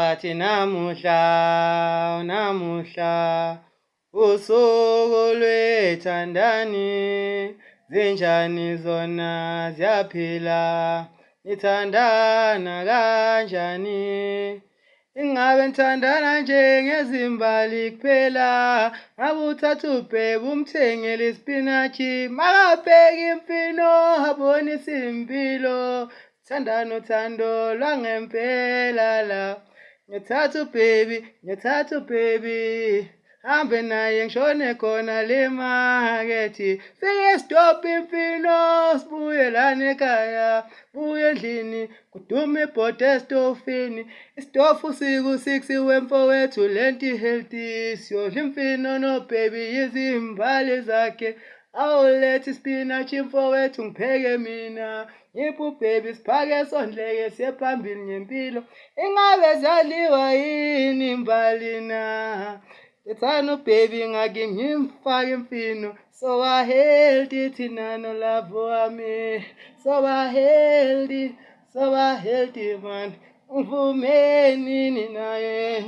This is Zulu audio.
Wathi namuhla, namuhla usuku lwethandani, zinjani zona ziyaphila, nithandana kanjani? Ingabe nithandana nje ngezimbali kuphela? Ngabe uthatha ubhebe umthengele isipinatshi, makabheke imfino abonise impilo. Thandana uthando lwangempela la. Ngithatha ubaby, ngithatha ubaby. Hambe naye ngishone khona le makethi. Fike stop imfino sibuye lana ekhaya. Buye endlini kudume ibhodi esitofini. Isitofu siku-six wemfowethu lento i-healthy. Siyodla imfino no baby yizimbali zakhe. Awulethe ispinach mfowethu ngipheke mina. Ngiphe ubhebi siphake sondleke siye phambili ngempilo. Ingabe ziyadliwa yini imbali na? Lethani ubhebi ngake ngimfake imfino. So I healthy thina no love wami. So I healthy, so I healthy man. Ngivumeni naye.